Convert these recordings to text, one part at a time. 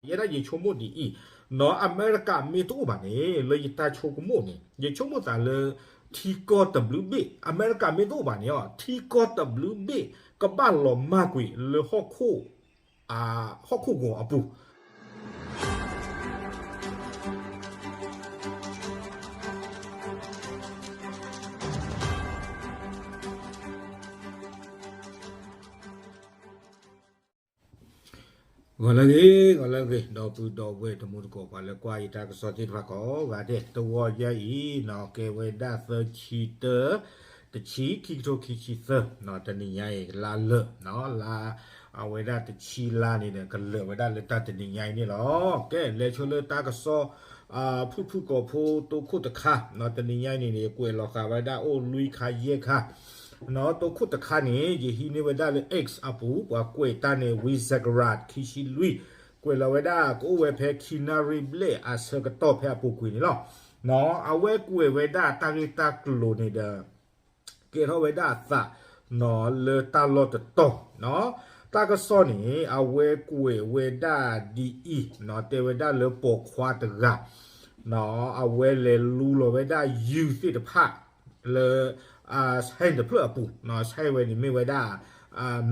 ယဲဒၣ်ယဆိကမိၣ်ဒ်အံၤ, နီၢ်အမဲရကၤမ့ၢ်တအိၣ်ဘၣ်န့ၣ် လၢယတၢ်ဆိကမိၣ်န့ၣ် ယဆိကမိၣ်သးလၢ ထံကီၢ်တဘျုးဘ့ၣ်, အမဲရကၤမ့ၢ်တအိၣ်ဘၣ်န့ၣ် ထံကီၢ်တဘျုးဘ့ၣ် ကဘၣ်လီၤမၢ်ကွံာ်လၢဟီၣ်ခိၣ် ဟီၣ်ခိၣ်ဂီၤအပူၤ ဂီၤလၢအဂ့ၤ, ဂီၤလၢအဂ့ၤ, ဒီပုၢ်ဒီဝဲၢ်တံၤသကိး ပှၤလၢကွၢ်ယတၢ်ကစီၣ်သ့ၣ်တဖၣ်ကိးဂၤဒဲး, တဂီၤညါအံၤ နီၢ်ကဲဝဲဒၣ်သၢဆံတၢ တဆံ ခံကထိခံဆံသၢ, တနံၤညါအံၤ လါလၢာ်, လါ အဝဲဒၣ်တဆံလါန့ၣ်ဒီး ကလၢာ်ဝဲဒၣ်လၢတၢ်တနံၤညါအံၤန့ၣ်လီၤ. ကဲ လဲၤဆိလၢတၢ်ကစီၣ် ဖုၣ်ဖုၣ်ကိာ်ဖိတိခိၣ်တခါ, တနံၤညါအံၤန့ၣ် ယကွဲးလီၤဃာ်ဝဲဒၣ်အိၣ်လွံၢ်ခါယဲၢ်ခါ, တိခိၣ်တခါန့ၣ် ယဟံးန့ၢ်ဝဲဒၣ်လၢ X အပူၤ ပှၤကွဲးတၢ်န့ၣ် ဝံစကရၣ် ခံဆံလွံၢ်, ကွဲးလီၤဝဲဒၣ်ကအိၣ်ဝဲဖဲခံနၣ်ရံၣ်ဘျဲၣ်အဆၢကတီၢ်ဖဲအပူၤကွံာ်န့ၣ်လီၤ. အဝဲကွဲးဝဲဒၣ်တၢ်ဂ့ၢ်တၢ်ကျိၤန့ၣ်ဒီး ကဲထီၣ်ဝဲဒၣ်အသး လၢတၢ်လီၢ်တတီၤ, တၢ်ကစီၣ်န့ၣ် အဝဲကွဲးဝဲဒၣ်ဒ်အံၤ, တဲဝဲဒၣ်လၢပိာ်ခွါတဂၤ အဝဲလဲၤလူလီၤဝဲဒၣ်ယုၢ်သ့ၣ်တဖၣ် လၢ ဆဲတဖျၢၣ်အပူၤ, ဆဲဝဲန့ၣ်မ့ၢ်ဝဲဒၣ်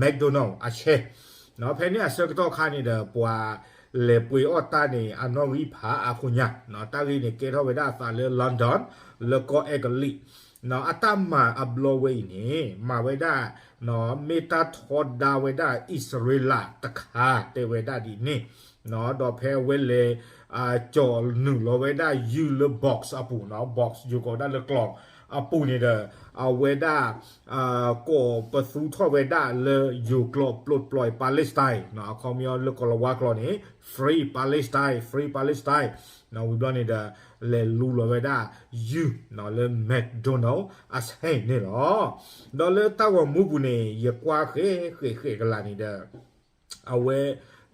McDonald အဆဲ, ဖဲန့ၣ်အဆၢကတီၢ်ခါန့ၣ်ဒီး ပှၤလဲၤပှ့ၤအီၣ်တၢ်န့ၣ် အနီၣ်ဂံၢ်ဖးအါဖိညါ, တၢ်ဂ့ၢ်န့ၣ် ကဲထီၣ်ဝဲဒၣ်အသးလၢ London လၢကီၢ်အဲကလံး, အတၢ်မၤအဘျီဝဲအံၤန့ၣ် မၤဝဲဒၣ် မ့ၢ်တၢ်ထီဒါဝဲဒၣ်အံၣ်စရ့လးတခါ တဲဝဲဒၣ်ဒ်န့ၣ်, ဒီးဖဲအဝဲလဲၤ ကၠီၤနုာ်လီၤဝဲဒၣ်ယုၢ်လၢ box အပူၤ, box ယိၤကီးဝဲဒၣ်လၢကျီအပူၤန့ၣ်ဒီး အဝဲဒၣ် ကိးပသူထီၣ်ဝဲဒၣ်လၢယိၤကျိာ် ပျိးပျိး Palestine, အခီပညီလၢကီၤလၤဝါကျိာ်န့ၣ် Free Palestine, Free Palestine, ဝံၤဘျီန့ၣ်ဒီး လဲၤလူလီၤဝဲဒၣ်ယုၢ် လၢ McDonald အဆဲန့ၣ်လီၤ. ဒီးလၢတၢ်ဂီၤမူပူၤန့ၣ် ယကွၢ်ဃဲးဃဲးဃဲးကလာ်န့ၣ်ဒီး အဝဲ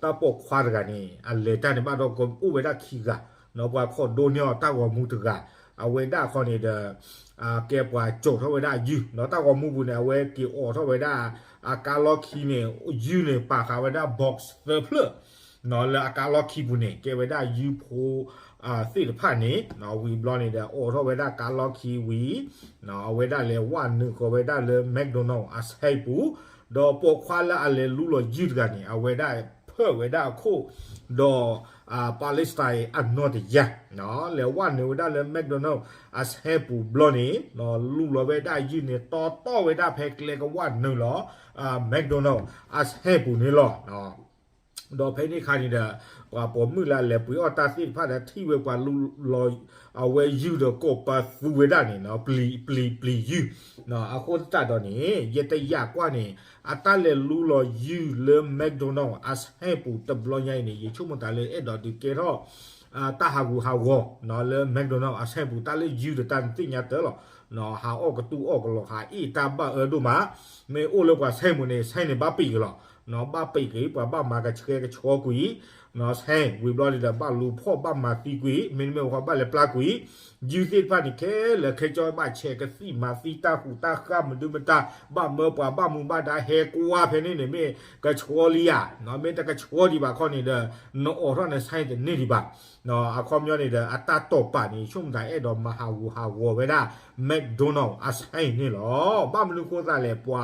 တၢ်ပိာ်ခွါတဂၤန့ၣ် အလဲၤတၢ်န့ၣ်ဘၣ်ဒီး ကအိၣ်ဝဲဒၣ်ခံဂၤ, ပှၤခိးဒိန့ၢ်အီၤတၢ်ဂီၤမူတဂၤ, အဝဲဒၣ်ခီန့ၣ်ဒီး ကဲပှၤကၠီၤထီၣ်ဝဲဒၣ်ယုၢ်, တၢ်ဂီၤမူပူၤန့ၣ် အဝဲက့ၤအိးထီၣ်ဝဲဒၣ် အကါလီၢ်ခံန့ၣ် ယုၢ်န့ၣ်ပာ်ဃာ်ဝဲဒၣ် box သၢဖျၢၣ် လၢအကါလီၢ်ခံပူၤန့ၣ် ကဲဝဲဒၣ်ယုၢ်ဖိသ့ၣ်တဖၣ်န့ၣ်, ဝံၤဘျီန့ၣ်ဒီး အိးထီၣ်ဝဲဒၣ်ကါလီၢ်ခံဝံၤ အဝဲဒၣ်လဲၤဝးနုာ်ဃီၤဝဲဒၣ်လၢ McDonald အဆဲပူၤ, ဒီးပိာ်ခွါလၢအလဲၤလူလီၤယုၢ်တဂၤန့ၣ် အဝဲဒၣ်ဖၢၣ်ဝဲဒၣ်အခိၣ် ဒီး Palestine အနီၢ်တယၢ်, လဲၤဝးနုာ်ဝဲဒၣ်လၢ McDonald အဆဲပူၤဘျီန့ၣ် လူလီၤဝဲဒၣ်ယုၢ်န့ၣ် တီတီဝဲဒၣ်ဖဲကျဲကဝးနုာ်လီၤ McDonald အဆဲပူၤန့ၣ်လီၤ. ဒီးဖဲန့ၣ်အခါန့ၣ်ဒီး ပှၤပိာ်မုၣ်လၢအလဲၤပှ့ၤအီၣ်တၢ်သ့ၣ်တဖၣ်ဒီး ထံၣ်ဝဲပှၤလူလီၤ အဝဲယုၢ်ဒီးကိးပသူဝဲဒၣ်န့ၣ် ပျံၤပျံၤပျံၤယုၢ်, အဃိသတးဒီးန့ၣ် ယတယာ်ကွၢ်န့ၣ် အတၢ်လဲၤလူလီၤယုၢ်လၢ McDonald အဆဲပူၤတဘျီညါအံၤန့ၣ် ယဆိကမိၣ်သးလၢအဲၣ်ဒိးဒုးကဲထီၣ် တၢ်ဟးဂူာ်ဟးဂီၤ လၢ McDonald အဆဲပူၤ တၢ်လၢယုၢ်ဒီးတၢ်နသ့ၣ်ညါတၢ်လီၤ. ဟးအီၣ်ကတူၢ်အီၣ်ကလီၤ ဟးအ့ၣ်တၢ်ဘၣ်အၢဒိၣ်မး, မ့ၢ်အိၣ်လၢပှၤဆဲမူၤန့ၣ် ဆဲန့ၣ်ဘၣ်ပံးက့ၤလီၤ, ဘၣ်ပံးက့ၤ ပှၤဘၣ်မၤကဆှဲကဆှီကွံာ် ဆဲဝံၤဘျီန့ၣ်ဒီး ဘၣ်လူၤဖီၣ်ဘၣ်မၤသံကွံာ် မ့တမ့ၢ်ဝဲဘၣ်လဲၤပျၢ်ကွံာ် ယုၢ်သ့ၣ်တဖၣ်န့ၣ် ခဲလၢာ်ခဲဆ့ဘၣ်ဆဲးကသံၣ်မၤသံတၢ်ဟူးတၢ်ဃၣ်မနုၤမတၤ ဘၣ်မၢပှၤဘၣ်မူဘၣ်ဒါဟဲကွၢ်ဖဲန့ၣ်န့ၣ် မ့ၢ်ကဆှီလံဧါ, မ့ၢ်တကဆှီဒံးဘၣ်ခီန့ၣ်ဒီး နအိးထီၣ်နဆဲတန့ၢ်ဒံးဘၣ်. အခီပညီန့ၣ်ဒီး အတၢ်တိာ်ပာ်န့ၣ် ဆိကမိၣ်သးအဲၣ်ဒိးမၤဟးဂူာ်ဟးဂီၤဝဲဒၣ် McDonald အဆဲအံၤန့ၣ်လီၤ. ဘၣ်မနုၤဃိသတးလဲၣ် ပှၤ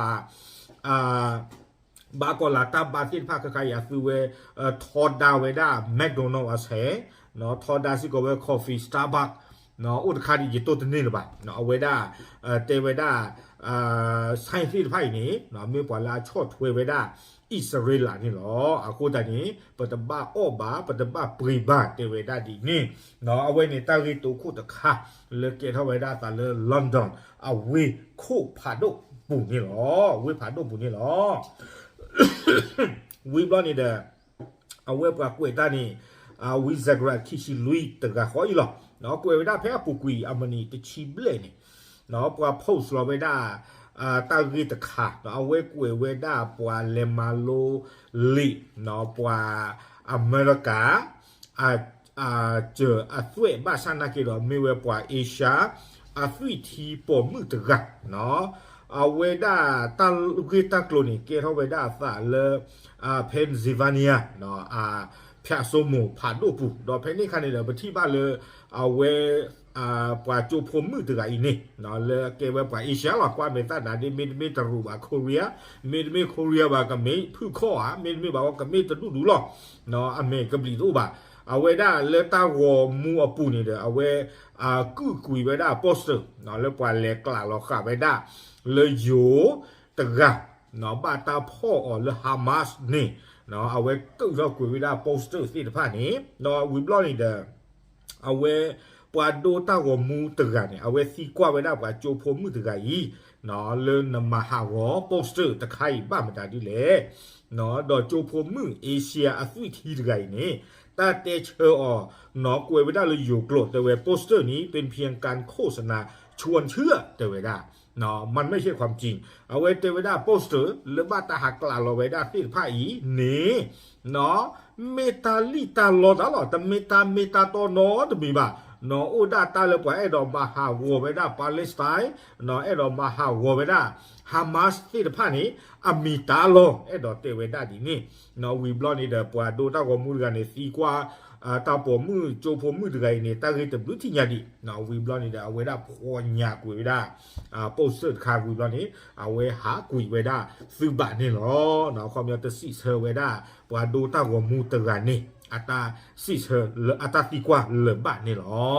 ဘၣ်ကီၤလၤတၢ်ဘါသ့ၣ်တဖၣ်ခဲခါအံၤ အသုဝဲ ထီဒါဝဲဒၣ် McDonald အဆဲ, ထီဒါစ့ၢ်ကီးဝဲ coffee Starbucks, အိၣ်တခါဒ်ယတိၢ်တန့ၢ်လၢၤဘၣ်. အဝဲဒၣ် တဲဝဲဒၣ် ဆဲသ့ၣ်တဖၣ်အံၤန့ၣ် မ့ၢ်ပှၤလၢအဆီၣ်ထွဲဝဲဒၣ် အံၣ်စရ့လးန့ၣ်လီၤ. အဃိသတးန့ၣ် ပတဘၣ်အီၣ်ဘၣ် ပတဘၣ်ပှ့ၤဘၣ် တဲဝဲဒၣ်ဒ်န့ၣ်. အဝဲန့ၣ်တၢ်ဂ့ၢ်တိခိၣ်တခါ လၢကဲထီၣ်ဝဲဒၣ်အသးလၢ London အဝ့ၢ်ခိၣ်ဖးဒိၣ်ပူၤန့ၣ်လီၤ. ဝ့ၢ်ဖးဒိၣ်ပူၤန့ၣ်လီၤ. ဝံၤဘျီန့ၣ်ဒီး အဝဲပှၤကွဲးတၢ်န့ၣ် ဝံစကရၣ် ခံဆံလွံၢ်တဂၤဃီအံၤလီၤ. ကွဲးဝဲဒၣ်ဖဲအပူၤကွံာ်အမုၢ်နံၤတဆံဘျဲၣ်န့ၣ် ပှၤ post လီၤဝဲဒၣ် တၢ်ဂ့ၢ်တခါ အဝဲကွဲးဝဲဒၣ်ပှၤလဲၤမၤလိလံာ် ပှၤအမဲရကၤ အစၢၤအသွဲၣ် ဘၣ်ဆၣ်နာ်က့ဒီး မ့ၢ်ဝဲပှၤအ့ရှါ အသွံၣ်ထံပိာ်မုၣ်တဂၤ အဝဲဒၣ်တၢ်ဂ့ၢ်တၢ်ကျိၤန့ၣ် ကဲထီၣ်ဝဲဒၣ်အသးလၢ Pennsylvania အ Pittsburgh ဖၠးစိမိၤဖးဒိၣ်ပူၤ ဒီးဖဲန့ၣ်ခါန့ၣ်ဒီး ပထံၣ်ဘၣ်လၢ အဝဲ ပှၤကၠိဖိမုၣ်တဂၤအံၤန့ၣ် လၢကဲဝဲပှၤ Asia လီၤ ကွၢ်မဲာ်သၣ်နၤဒ် မ့တမ့ၢ်တရူးဘၣ် Korea မ့တမ့ၢ် Korea ဘၣ် ကမ့ၢ်ဖုၣ်ခီၣ်ဧါ မ့တမ့ၢ်ဘၣ်ဝဲကမ့ၢ်တဒူၣ်ဒူၣ်လီၤ အမဲာ်ကဘျံးတအိၣ်ဘၣ် အဝဲဒၣ်လၢတၢ်ဂီၤမူအပူၤန့ၣ်ဒီး အဝဲ ကုၢ်ကွံာ်ဝဲဒၣ် poster လၢပှၤလဲၤကျးလီၤဃာ်ဝဲဒၣ် လၢယိၤတဂၤ ဘၣ်တၢ်ဖီၣ်အီၤလၢ Hamas န့ၣ် အဝဲကုၢ်ထီၣ်ကွံာ်ဝဲဒၣ် poster သ့ၣ်တဖၣ်န့ၣ် ဒီးဝံၤဘျီန့ၣ်ဒီး အဝဲ ပှၤဒိတၢ်ဂီၤမူတဂၤန့ၣ် အဝဲသံကွၢ်ဝဲဒၣ်ပှၤကၠိဖိမုၣ်တဂၤအံၤ လၢနမၤဟးဂီၤ poster တခါအံၤဘၣ်မတၤဒ်လဲၣ် ဒီးကၠိဖိမုၣ် Asia အသွံၣ်ထံတဂၤအံၤန့ၣ် တၢ်တဲဆၢအီၤ နီၢ်ကွဲးဝဲဒၣ်လၢယိၤကျိာ် တဲဝဲ poster န့ၣ် เป็นเพียงการโฆษณาชวนเชื่อ တဲဝဲဒၣ် มันไม่ใช่ความจริง အဝဲတဲဝဲဒၣ် poster လၢဘၣ်တၢ်ဟးကျးလီၤဝဲဒၣ်သ့ၣ်တဖၣ်အံၤန့ၣ် မ့ၢ်တၢ်လံၣ်တၢ်လီတၢ်လီၤ တမ့ၢ်တၢ်မ့ၢ်တၢ်တီနီတမံၤဘၣ် နီၢ်အိၣ်ဒၣ်တၢ်လၢပှၤအဲၣ်ဒိးမၤဟးဂီၤဝဲဒၣ် Palestine နီၢ်အဲၣ်ဒိးမၤဟးဂီၤဝဲဒၣ် Hamas သ့ၣ်တဖၣ်န့ၣ် အမ့ၢ်တၢ်လီၤ အဲၣ်ဒိးတဲဝဲဒၣ်ဒ်န့ၣ် နီၢ်ဝံၤဘျီန့ၣ်ဒီး ပှၤဒိတၢ်ဂီၤမူတဂၤန့ၣ် သံကွၢ် တၢ်ပိာ်မုၣ်ကၠိဖိမုၣ်တဂၤအံၤန့ၣ် တၢ်ဂ့ၢ်တဘျုးထံၣ်ညါဒံး နီၢ်ဝံၤဘျီန့ၣ်ဒီး အဝဲဒၣ်ဖှီၣ်ညါကွံာ်ဝဲဒၣ် poster တခါဝံၤဘျီန့ၣ် အဝဲဟးကွံာ်ဝဲဒၣ်သုးဘၣ်န့ၣ်လီၤ အခီပညီတစံးဆၢဝဲဒၣ် ပှၤဒိတၢ်ဂီၤမူတဂၤန့ၣ် အတၢ်စံးဆၢလၢအတၢ်သံကွၢ်လၢၤဘၣ်န့ၣ်လီၤ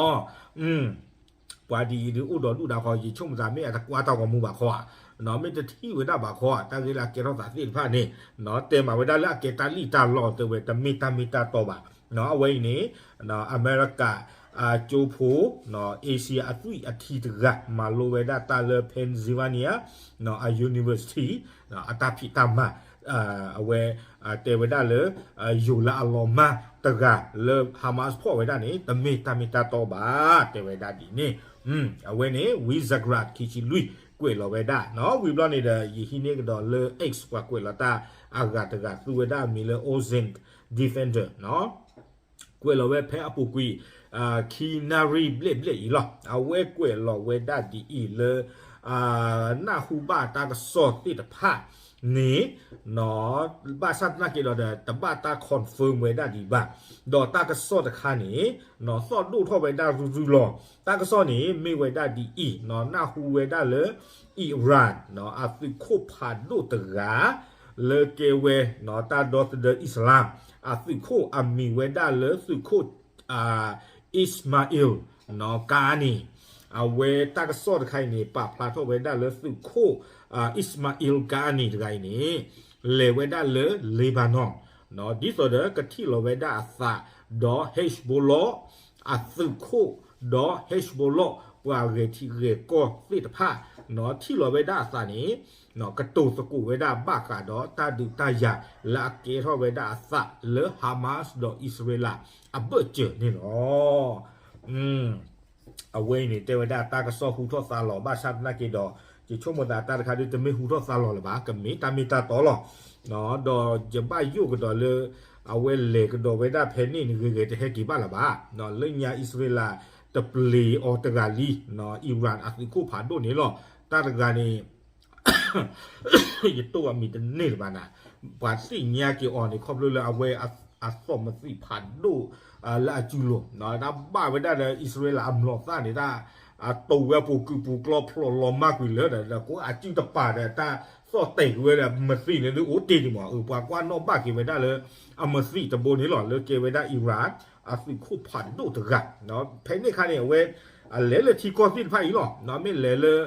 ပှၤဒ်အံၤဒုးအိၣ်ဒီးဒူၣ်ဒါခီ ယဆိကမိၣ်သးမ့ၢ်အတကွၢ်တၢ်ဂီၤမူဘၣ်ခီဧါ မ့ၢ်တထံၣ်ဝဲဒၣ်ဘၣ်ခီဧါ တၢ်ဂ့ၢ်လၢအကဲထီၣ်သးသ့ၣ်တဖၣ်န့ၣ် တဲမးဝဲဒၣ်လၢအကဲတၢ်လံၣ်တၢ်လီတဲဝဲ တမ့ၢ်တၢ်မ့ၢ်တၢ်တီဘၣ် အဝဲအံၤန့ၣ် အမဲရကၤ ကၠိဖိ Asia အသွံၣ်အထံတဂၤ မၤလိဝဲဒၣ်တၢ်လၢ Pennsylvania အ university အတၢ်ဖံးတၢ်မၤ အဝဲ တဲဝဲဒၣ်လၢ ယိၤလၢအလီၤမၢ်တဂၤလၢ Hamas ဖီၣ်ဝဲဒၣ်န့ၣ် တမ့ၢ်တၢ်မ့ၢ်တၢ်တီဘၣ် တဲဝဲဒၣ်ဒ်န့ၣ် အဝဲန့ၣ် ဝံစကြး ခံဆံလွံၢ် ကွဲးလီၤဝဲဒၣ် ဝံၤဘျီန့ၣ်ဒီး ယဟံးန့ၢ်ကဒီးလၢ X ပှၤကွဲးလီၤတၢ်အဂၤတဂၤ သူဝဲဒၣ်အမံၤလၢ Ozone Defender ကွဲးလီၤဝဲဖဲအပူၤကွံာ် ခံနၣ်ရံၣ်ဘျဲၣ်ဘျဲၣ်အံၤလီၤ. အဝဲကွဲးလီၤဝဲဒၣ်ဒ်အံၤလၢ နၢ်ဟူဘၣ်တၢ်ကစီၣ်သ့ၣ်တဖၣ်န့ၣ် ဘၣ်ဆၣ်သနာ်က့ဒီး တဘၣ်တၢ် confirm ဝဲဒၣ်ဒံးဘၣ်. ဒီးတၢ်ကစီၣ်တခါန့ၣ် သီၣ်ဒိၣ်ထီၣ်ဝဲဒၣ်ရုရုလီၤ. တၢ်ကစီၣ်န့ၣ် မ့ၢ်ဝဲဒၣ်ဒ်အံၤ နၢ်ဟူဝဲဒၣ်လၢ Iran အသုးခိၣ်ဖးဒိၣ်တဂၤ လၢကဲဝဲ တၢ်ဒီသဒၢအံၣ်စလၣ် အသုးခိၣ်အမံၤဝဲဒၣ်လၢသုးခိၣ် Ismail Qaani အဝဲတၢ်ကစီၣ်တခါအံၤန့ၣ် ပာ်ဖျါထီၣ်ဝဲဒၣ်လၢသုးခိၣ် Ismail Qaani တဂၤအံၤန့ၣ် လဲၤဝဲဒၣ်လၢ Lebanon ဒ်သိးဒီးကထံၣ်လီၤဝဲဒၣ်အသး ဒီး Hezbollah အသုးခိၣ် ဒီး Hezbollah ပှၤဂဲၤထံဂဲၤကီၢ်သ့ၣ်တဖၣ် ထံၣ်လီၤဝဲဒၣ်အသးန့ၣ် ကတိၤသကိးဝဲဒၣ်ဘၣ်ဃးဒီးတၢ်ဒုးတၢ်ယၤလၢအကဲထီၣ်ဝဲဒၣ်အသးလၢ Hamas ဒီးအံၣ်စရ့လးအဘၢၣ်စၢၤန့ၣ်လီၤ. အဝဲအံၤန့ၣ် တဲဝဲဒၣ်တၢ်ကစီၣ်ဟူထီၣ်သါလီၤ ဘၣ်ဆၣ်သနာ်က့ဒီး ယဆိကမိၣ်သးတၢ်တခါဒ်တမ့ၢ်ဟူထီၣ်သါလီၤလၢၤဘၣ် ကမ့ၢ်တၢ်မ့ၢ်တၢ်တီလီၤ. ဒီးယဘၣ်ယိၣ်ကဒီးလၢ အဝဲလဲၤကဒီးဝဲဒၣ်ဖဲန့ၣ်န့ၣ် ဂ့ၤဂ့ၤတဟဲက့ၤဘၣ်လၢၤဘၣ်. လၢညါအံၣ်စရ့လးတပျ့ၤအီၤတဂၤလံ Iran အသုးခိၣ်ဖးဒိၣ်န့ၣ်လီၤ. တၢ်တဂၤန့ၣ် ယတိၢ်အမံၤတန့ၢ်လၢၤဘၣ်နၤ ပှၤသ့ၣ်ညါက့ၤအီၤန့ၣ် ခီဖျိလၢအဝဲအသီၣ်မသံၣ်ဖးဒိၣ်လၢအစုလိၤ တၢ်ဘၣ်ဝဲဒၣ်ဒီးအံၣ်စရ့လးအမျိာ်သၣ်န့ၣ် တၢ်တိာ်ဝဲပူၤကုာ်ပူၤကျီဖျိးလီၤမၢ်ကွံာ်လၢာ်ဒီး ကိးအစုတပၤဒီး တၢ်သီၣ်တဲာ်ကွံာ်ဝဲဒီး မသံၣ်န့ၣ်ဒုးအိၣ်တ့ၢ်ဒံးမး ပှၤကွၢ်နီၣ်ဘၣ်က့ၤဝဲဒၣ်လၢအမသံၣ်တဘိန့ၣ်လီၤ လၢကဲဝဲဒၣ် Iran အသုးခိၣ်ဖးဒိၣ်တဂၤ ဖဲန့ၣ်အခါန့ၣ် အဝဲ အလဲၤလၢထံကီၢ်သ့ၣ်တဖၣ်အံၤလီၤ မ့ၢ်လဲၤလၢ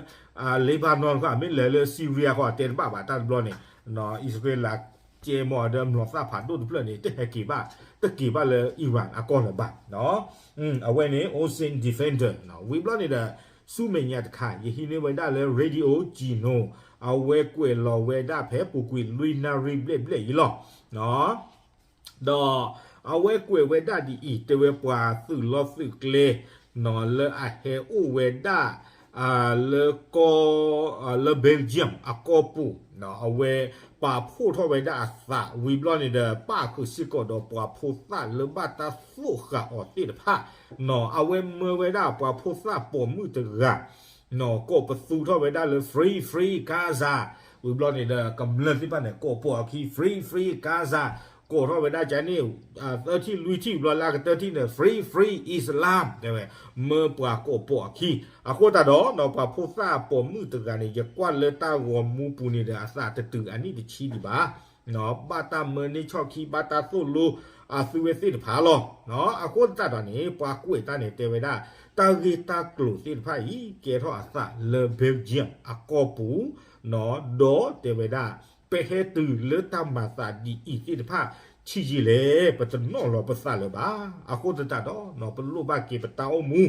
Lebanon ဃီ မ့ၢ်လဲၤလၢ Syria ဃီ တဲတဘၣ်ဘၣ်တၢ်တဘျီန့ၣ် အံၣ်စရ့လးကဲမီၢ်ဒီးမျိာ်သၣ်ဖးဒိၣ်တဖျၢၣ်န့ၣ် တဟဲက့ၤဘၣ် တက့ၤဘၣ်လၢ Iran အကီၢ်လၢၤဘၣ်. အဝဲန့ၣ် Ozone Defender ဝံၤဘျီန့ၣ်ဒီး ဆူမဲာ်ညါတခါ ယဟံးန့ၢ်ဝဲဒၣ်လၢ Radio Geno အဝဲကွဲးလီၤဝဲဒၣ်ဖဲပူၤကွံာ်လွံၢ်နၣ်ရံၣ်ဘျဲၣ်ဘျဲၣ်အံၤလီၤ. ဒီးအဝဲကွဲးဝဲဒၣ်ဒ်အံၤ တဲဝဲပှၤသုးလီၢ်သုးကျဲ လၢအဟဲအိၣ်ဝဲဒၣ် လၢကီၢ် လၢ Belgium အကီၢ်ပူၤ အဝဲပာ်ဖှိၣ်ထီၣ်ဝဲဒၣ်အသးဝံၤဘျီန့ၣ်ဒီး ပၣ်ဃုာ်စ့ၢ်ကီးဒီးပှၤဖိသၣ်လၢဘၣ်တၢ်သိၣ်ဃာ်အီၤသ့ၣ်တဖၣ် အဝဲမၢဝဲဒၣ်ပှၤဖိသၣ်ပိာ်မုၣ်တဂၤ ကိးပသူထီၣ်ဝဲဒၣ်လၢ Free Free Gaza ဝံၤဘျီန့ၣ်ဒီး ကမျၢၢ်သ့ၣ်တဖၣ်န့ၣ် ကိးပိာ်အခံ Free Free Gaza ကိးထီၣ်ဝဲဒၣ်ကန့ၣ် သၢထံၣ်လွံၢ်ထံၣ်ဘျီလၢအကတၢၢ်ထံၣ်န့ၣ် Free Free Islam တဲဝဲ မၢပှၤကိးပိာ်အခံ. အဃိသတးဒီး ပှၤဖိသၣ်ပိာ်မုၣ်တဂၤန့ၣ် ယကွၢ်လၢတၢ်ဂီၤမူပူၤန့ၣ်ဒီး အသးတတုၤအနံၣ်တဆံဒံးဘၣ် ဘၣ်တၢ်မၢန့ၢ်ဆီၣ်ခံ ဘၣ်တၢ်သိၣ်လိအသုဝဲသ့ၣ်တဖၣ်လီၤ. အဃိသတးဒီးန့ၣ် ပှၤကွဲးတၢ်န့ၣ်တဲဝဲဒၣ် တၢ်ဂ့ၢ်တၢ်ကျိၤသ့ၣ်တဖၣ်အံၤ ကဲထီၣ်အသးလၢ Belgium အကီၢ်ပူၤ ဒီးတဲဝဲဒၣ် ပဟဲတုၤလၢတၢ်မၤသးဒ်အံၤသ့ၣ်တဖၣ် ထံၣ်ယံာ်လဲၣ် ပတနီၣ်လီၤပသးလၢၤဘၣ်. အဃိသတးဒီး ပလိၣ်ဘၣ်က့ၤပတၢ်အိၣ်မူ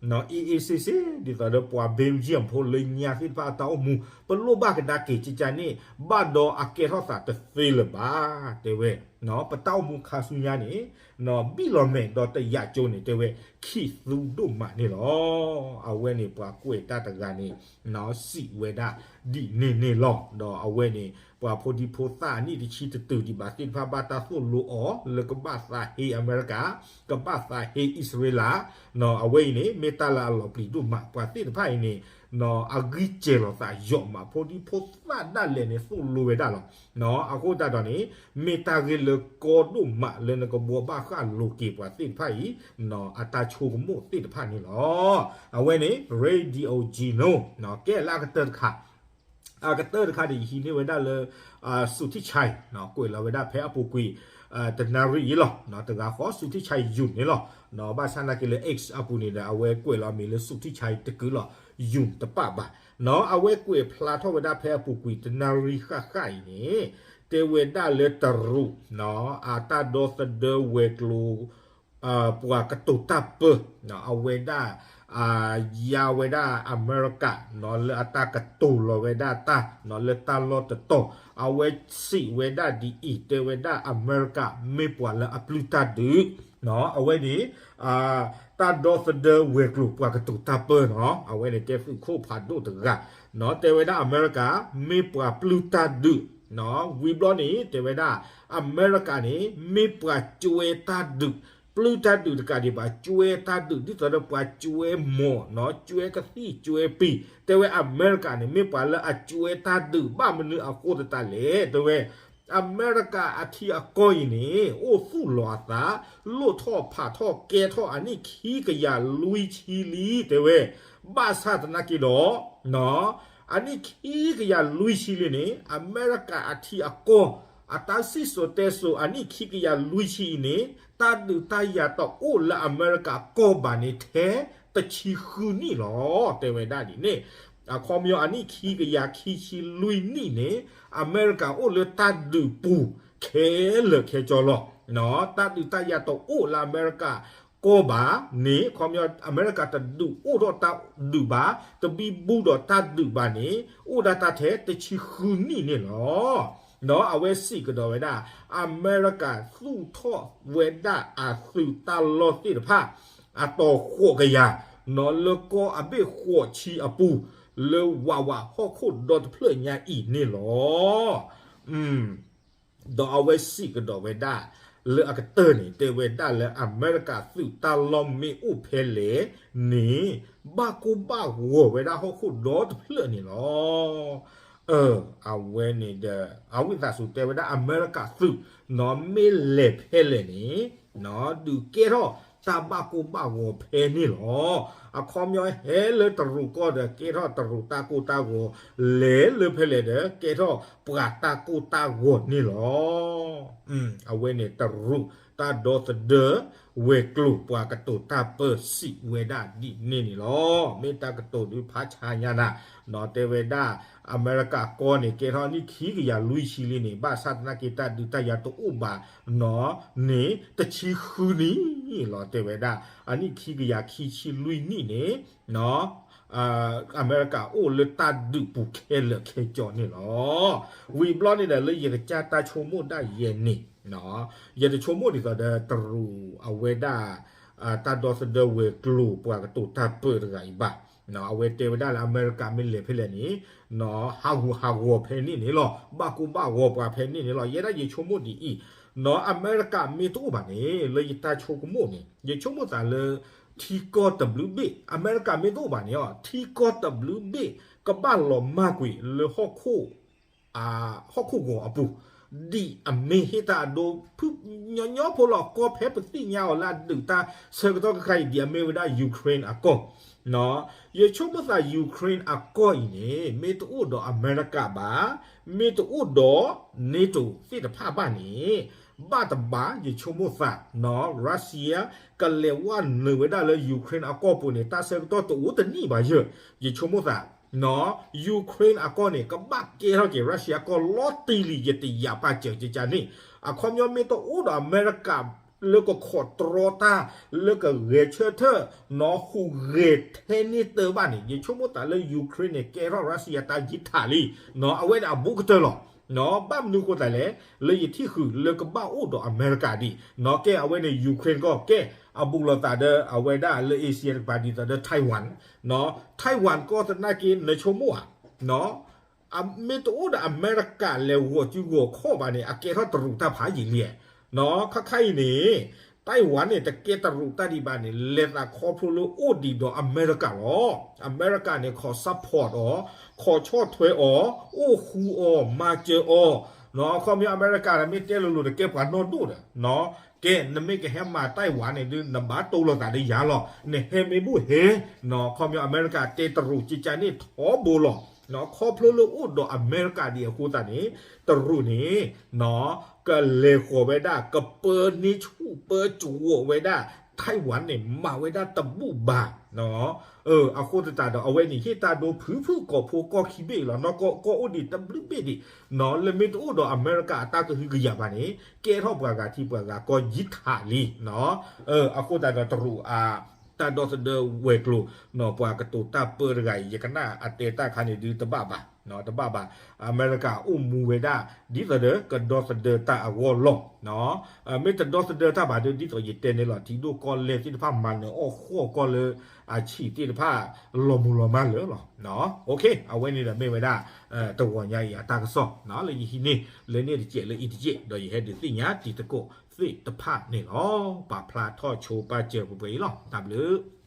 အ့ၣ်အ့ၣ်စ့စ့ ဒ်သိးဒီးပှၤ Belgium ဖိလၢညါသ့ၣ်တဖၣ်အတၢ်အိၣ်မူ ပလိၣ်ဘၣ်ကဒါက့ၤကကန့ၣ် ဘၣ်ဒီးအကဲထီၣ်သးတသ့လၢၤဘၣ် တဲဝဲ ပတၢ်အိၣ်မူခါဆူညါန့ၣ် ဘံၣ်လီၤမဲာ်ဒီးတယာ်ကၠိန့ၣ် တဲဝဲ ခံသူဒိၣ်မးန့ၣ်လီၤ. အဝဲန့ၣ်ပှၤကွဲးတၢ်တဂၤန့ၣ် စံးဝဲဒၣ်ဒ်န့ၣ်န့ၣ်လီၤ. ဒီးအဝဲန့ၣ် ပှၤဖိဒံဖိသၣ်အနံၣ်တဆံတတုၤဒံးဘၣ်သ့ၣ်တဖၣ် ဘၣ်တၢ်သိၣ်လိအီၤ လၢကဘၣ်သးဟ့အမဲရကၤ ကဘၣ်သးဟ့အံၣ်စရ့လး အဝဲအံၤန့ၣ် မ့ၢ်တၢ်လၢအလီၤပျံၤဒိၣ်မး ပှၤသ့ၣ်တဖၣ်အံၤန့ၣ် အဂံၢ်စဲၤလီၤသးယိာ်မး ဖိဒံဖိသၣ်ဒၣ်လဲာ်န့ၣ် သိၣ်လိဝဲဒၣ်လီၤ. အဃိသတးဒီးန့ၣ် မ့ၢ်တၢ်ဂ့ၢ်လၢကီဒိၣ်မးလၢနကဘှီဘၣ်ဃၣ်လိာ်က့ၤပှၤသ့ၣ်တဖၣ်အံၤ အတၢ်ဆိကမိၣ်သ့ၣ်တဖၣ်န့ၣ်လီၤ. အဝဲန့ၣ် Radio Gino ကဲလၢအကတၢၢ်တခါ အကတၢၢ်တခါန့ၣ် ယဟံးန့ၢ်ဝဲဒၣ်လၢ စူၤထံၣ်ဆဲ ကွဲးလီၤဝဲဒၣ်ဖဲအပူၤကွံာ် တနၣ်ရံၣ်အံၤလီၤ. တဂၤဃီ စူၤထံၣ်ဆဲ ယုၢ်န့ၣ်လီၤ. ဘၣ်ဆၣ်သနာ်က့လၢ X အပူၤန့ၣ်ဒီး အဝဲကွဲးလီၤအမံၤလၢ စူၤထံၣ်ဆဲ တကုာ်လီၤ ယုၢ်တပၣ်ဘၣ်. အဝဲကွဲးဖျါထီၣ်ဝဲဒၣ်ဖဲအပူၤကွံာ် တနၣ်ရံၣ်ဃၣ်ဃၣ်အံၤန့ၣ် တဲဝဲဒၣ်လၢတရူး အတၢ်ဒီသဒၢဝဲၤကျိၤ ပှၤကတိၤတၢ်ပၢ အဝဲဒၣ် ယါဝဲဒၣ်အမဲရကၤ လၢအတၢ်ကတိၤလီၤဝဲဒၣ်တၢ် လၢတၢ်လီၢ်တတီၤ အဝဲစံးဝဲဒၣ်ဒ်အံၤ တဲဝဲဒၣ်အမဲရကၤမ့ၢ်ပှၤလၢအပျုၢ်တၢ်ဒုး အဝဲန့ၣ် တၢ်ဒီသဒၢဝဲၤကျိၤပှၤကတိၤတၢ်ပၢနီၤ အဝဲန့ၣ်ကဲသုးခိၣ်ဖးဒိၣ်တဂၤ တဲဝဲဒၣ်အမဲရကၤ မ့ၢ်ပှၤပျုၢ်တၢ်ဒုး ဝံၤဘျီန့ၣ် တဲဝဲဒၣ် အမဲရကၤန့ၣ် မ့ၢ်ပှၤကွဲတၢ်ဒုး ပျုၢ်တၢ်ဒုးတကးဒံးဘၣ် ကွဲတၢ်ဒုး ဒ်သိးဒီးပှၤကွဲမီၢ်နီၤ ကွဲကသံၣ်ကွဲပံၤ တဲဝဲအမဲရကၤန့ၣ် မ့ၢ်ပှၤလၢအကွဲတၢ်ဒုး ဘၣ်မနုၤအဃိသတးလဲၣ် တဲဝဲ အမဲရကၤအထံအကီၢ်အံၤန့ၣ် အိၣ်သူၣ်လီၤအသး လိၣ်ထီၣ်ဖးထီၣ်ကဲထီၣ်အနံၣ်ခံကယၤလွံၢ်ဆံလံ တဲဝဲ ဘၣ်ဆၣ်သနာ်က့ဒီး အနံၣ်ခံကယၤလွံၢ်ဆံလံန့ၣ် အမဲရကၤအထံအကီၢ် အတၢ်စံၣ်စိၤတဲစိၤအနံၣ်ခံကယၤလွံၢ်ဆံအံၤန့ၣ် တၢ်ဒုးတၢ်ယၤတအိၣ်လၢအမဲရကၤကီၢ်ဘၣ်န့ၣ်ထဲတဆံဃုနံၣ်လီၤ တဲဝဲဒၣ်ဒ်န့ၣ် အခီပညီအနံၣ်ခံကယၤခံဆံလွံၢ်နံၣ်န့ၣ် အမဲရကၤအိၣ်လၢတၢ်ဒုးပူၤခဲလၢာ်ခဲဆ့လီၤ. တၢ်ဒုးတၢ်ယၤတအိၣ်လၢအမဲရကၤကီၢ်ဘၣ်န့ၣ် အခီပညီအမဲရကၤတဒုးအိၣ်ထီၣ်တၢ်ဒုးဘၣ် တဘံဘူဒီးတၢ်ဒုးဘၣ်န့ၣ် အိၣ်ဒၣ်တၢ်ထဲတဆံဃုနံၣ်န့ၣ်လီၤ. ဒီးအဝဲစံးကဒီးဝဲဒၣ် အမဲရကၤသူၣ်ထီၣ်ဝဲဒၣ်အသုးတၢ်လီၢ်သ့ၣ်တဖၣ် အတီၤဃိးကယၤ နီၤလၢကီၢ်အဘ့ၣ်ဃိးဆံအပူၤ လၢဝးဝးဟီၣ်ခိၣ်ဒီတဖျၢၣ်ညါအံၤန့ၣ်လီၤ. ဒီးအဝဲစံးကဒီးဝဲဒၣ် လၢအကတၢၢ်န့ၣ် တဲဝဲဒၣ်လၢအမဲရကၤသုးတၢ်လီၢ်မ့ၢ်အိၣ်ဖဲလဲၣ်န့ၣ် ဘၣ်ကိၢ်ဘၣ်ဂီၤဝဲဒၣ်ဟီၣ်ခိၣ်ဒီတဖျၢၣ်န့ၣ်လီၤ. အဝဲန့ၣ်ဒီး အဝံသးစူၤတဲဝဲဒၣ်အမဲရကၤသုး နီၤမ့ၢ်လဲၤဖဲလဲၣ်န့ၣ် ဒုးကဲထီၣ်တၢ်ဘၣ်ကိၢ်ဘၣ်ဂီၤဖဲန့ၣ်လီၤ. အခီပညီဟဲလၢတရူးကီၢ်ဒီး ကဲထီၣ်တရူးတၢ်ကိၢ်တၢ်ဂီၤ လဲၤလၢဖဲလဲၣ်ဒီး ကဲထီၣ်ပှၤတၢ်ကိၢ်တၢ်ဂီၤန့ၣ်လီၤ. အဝဲန့ၣ်တရူးတၢ်ဒီသဒၢ ဝဲၤကျိၤပှၤကတိၤတၢ်ပၢစံးဝဲဒၣ်ဒ်န့ၣ်န့ၣ်လီၤ. မ့ၢ်တၢ်ကတိၤဒုးဖးဆါညါနၤ နီၤတဲဝဲဒၣ် အမဲရကၤကီၢ်န့ၣ် ကဲထီၣ်အနံၣ်ခံကယၤလွံၢ်ဆံလံန့ၣ် ဘၣ်ဆၣ်သနာ်က့တၢ်ဒုးတၢ်ယၤတအိၣ်ဘၣ်နီၤန့ၣ် တဆံဃုနံၣ်လီၤ တဲဝဲဒၣ် အနံၣ်ခံကယၤခံဆံလွံၢ်နံၣ်န့ၣ် အမဲရကၤအိၣ်လၢတၢ်ဒုးပူၤခဲလၢာ်ခဲဆ့န့ၣ်လီၤ. ဝံၤဘျီန့ၣ်ဒီးလၢယကစၢ်တၢ်ဆိကမိၣ်ဒၣ်ယဲန့ၣ် ယတဆိကမိၣ်ဒ်သိးဒီးတရူးအဝဲဒၣ် တၢ်ဒီသဒၢဝဲၤကျိၤပှၤကတိၤတၢ်ပၢတဂၤအံၤဘၣ်. အဝဲတဲဝဲဒၣ်လၢအမဲရကၤမ့ၢ်လဲၤဖဲလဲၣ်န့ၣ် ဟးဂူာ်ဟးဂီၤဖဲန့ၣ်န့ၣ်လီၤ. ဘၣ်ကိၢ်ဘၣ်ဂီၤပှၤဖဲန့ၣ်န့ၣ်လီၤ. ယဲဒၣ်ယဆိကမိၣ်ဒ်အံၤ နီၤအမဲရကၤမ့ၢ်တအိၣ်ဘၣ်န့ၣ် လၢယတၢ်ဆိကမိၣ်န့ၣ် ယဆိကမိၣ်သးလၢ ထံကီၢ်တဘျုးဘ့ၣ် အမဲရကၤမ့ၢ်တအိၣ်ဘၣ်န့ၣ် ထံကီၢ်တဘျုးဘ့ၣ် ကဘၣ်လီၤမၢ်ကွံာ်လၢဟီၣ်ခိၣ် ဟီၣ်ခိၣ်ဂီၤအပူၤ ဒ်အမ့ၢ်ဟ့ၣ်တၢ်အဒိဖုၣ်ညီညီဖိလီၤ. ကီၢ်ဖဲပသ့ၣ်ညါအီၤလၢအဒုးတၢ်ဆၢကတီၢ်ခဲခါအံၤ ဒ်အမ့ၢ်ဝဲဒၣ် Ukraine အကီၢ်, ယဆိကမိၣ်သး Ukraine အကီၢ်အံၤန့ၣ် မ့ၢ်တအိၣ်ဒီးအမဲရကၤဘၣ်, မ့ၢ်တအိၣ်ဒီး NATO သ့ၣ်တဖၣ်ဘၣ်န့ၣ် ဘၣ်တဘၣ် ယဆိကမိၣ်သး Russia ကလဲၤဝဲနုာ်ဝဲဒၣ်လၢ Ukraine အကီၢ်ပူၤန့ၣ် တၢ်ဆၢကတီၢ်တအိၣ်တနံၣ်ဘၣ်ယဲၢ်, ယဆိကမိၣ်သး Ukraine အကီၢ်န့ၣ် ကဘၣ်ကဲထီၣ်က့ၤ Russia အကီၢ်လီၤတံၢ်လံ ယတယာ်ပာ်စၢၤကကန့ၣ်, အခီပညီမ့ၢ်တအိၣ်ဒီးအမဲရကၤ လၢကခိးတြီတၢ် လၢကဂဲၤဆၢထၢၣ် နီၢ်ဟူးဂဲၤထဲန့ၢ်တၢ်ဘၣ်န့ၣ် ယဆိကမိၣ်သးလၢ Ukraine န့ၣ် ကဲထီၣ် Russia တၢ်ယံၤထးလံ, အဝဲန့ၣ်အဘူးကတၢၢ်လီၤ. ဘၣ်မနုၤဃိသးလဲၣ်, လၢယထံၣ်ဃုာ်လၢကဘၣ်အိၣ်ဒီးအမဲရကၤဒံး, ကဲအဝဲန့ၣ် Ukraine ကီၢ် ကဲအဘူးလိာ်သးဒီး အဝဲဒၣ်လၢ Asia တကပၤဒ်သိးဒီး Taiwan, Taiwan ကီၢ်သနာ်က့ နဆိကမိၣ်ဧါ မ့ၢ်တအိၣ်ဒီးအမဲရကၤလဲၤဂီၤစုဂီၤခီၣ်ဘၣ်န့ၣ် အကဲထီၣ်တရူးတၢ်ဖးယံာ်လံ. ခါခါအံၤန့ၣ် Taiwan န့ၣ် တကဲတရူးတၢ်ဒံးဘၣ်န့ၣ် လဲၤသးခီဖျိလၢအိၣ်ဒံးဒီးအမဲရကၤလီၤ. အမဲရကၤန့ၣ် ခိး support အီၤ, ခိးဆီၣ်ထွဲအီၤ, အိၣ်ဃူအီၤ, မၤစၢၤအီၤ, ခီပညီအမဲရကၤန့ၣ် မ့ၢ်တဲလိၤလိၤဒီး ကဲပှၤနီၢ်ဒိၣ်ဒီး ကဲ နမ့ၢ်ကဟဲမၤ Taiwan န့ၣ်ဒုး နဘၣ်တိၢ်လိာ်သးဒီးယၤလီၤ. နဟဲမ့ၢ်ဘူၣ်ဟဲ, ခီပညီအမဲရကၤတဲတရူးကကန့ၣ်ထီဘိလီၤ. ခီဖျိလၢအိၣ်ဒီးအမဲရကၤဒံးအဃိသတးန့ၣ် တရူးန့ၣ် ကလဲၤဃီၤဝဲဒၣ် ကပၢန့ၢ်ဆူၣ်ပၢစှီၤဝဲဒၣ် Taiwan န့ၣ် မၤဝဲဒၣ်တဘူၣ်ဘၣ်. အဃိသတးဒီး အဝဲန့ၣ် ဟ့ၣ်တၢ်ဒိဖုၣ်ဖုၣ်ကိာ်ဖိကီၢ်ခံဘ့ၣ်လီၤ. နီၢ်ကီၢ်ကီၢ်အိၣ်ဒံးတဘျုးဘ့ၣ်ဒံး, လၢမ့ၢ်တအိၣ်ဒီးအမဲရကၤအတၢ်ကဟုကယာ်ဘၣ်န့ၣ် ကဲထီၣ်ပှၤဂၤထံပှၤဂၤကီၢ်ယံၤထးလံ. အဃိသတးဒီးတရူးအ တၢ်ဒီသဒၢဝဲၤကျိၤ ပှၤကတိၤတၢ်ပၢတဂၤအံၤ ယကနၣ်အတဲတၢ်ခါန့ၣ်ဒုးတဘၣ်ဘၣ်, တဘၣ်ဘၣ်. အမဲရကၤအိၣ်မူဝဲဒၣ် ဒ်သိးဒီးကဒီသဒၢတၢ်အဂီၢ်လီၤ. မ့ၢ်တဒီသဒၢတၢ်ဘၣ်ဒီး ဒ်သိးယတဲန့ၣ်လီၤ ထံဒိၣ်ကီၢ်လဲၢ်သ့ၣ်တဖၣ်မၤနၢၤအီၣ်ဃီၣ်ကီၢ်လၢအဆံးသ့ၣ်တဖၣ် လီၤမုၢ်လီၤမၢ်လၢာ်လီၤ. အဝဲန့ၣ်ဒီးမ့ၢ်ဝဲဒၣ် တဂီၤညါအံၤအတၢ်ကစီၣ် လၢယဟံးန့ၢ် လၢန့ၣ်တစဲးလၢအံၤတစဲး ဒီးယဟဲဒုးသ့ၣ်ညါတံၤသကိးသ့ၣ်တဖၣ်န့ၣ်လီၤ. ပာ်ဖျါထီၣ်ဆိပာ်စၢၤပှဲၤပှဲၤအံၤလီၤ. တၢ်ဘျုး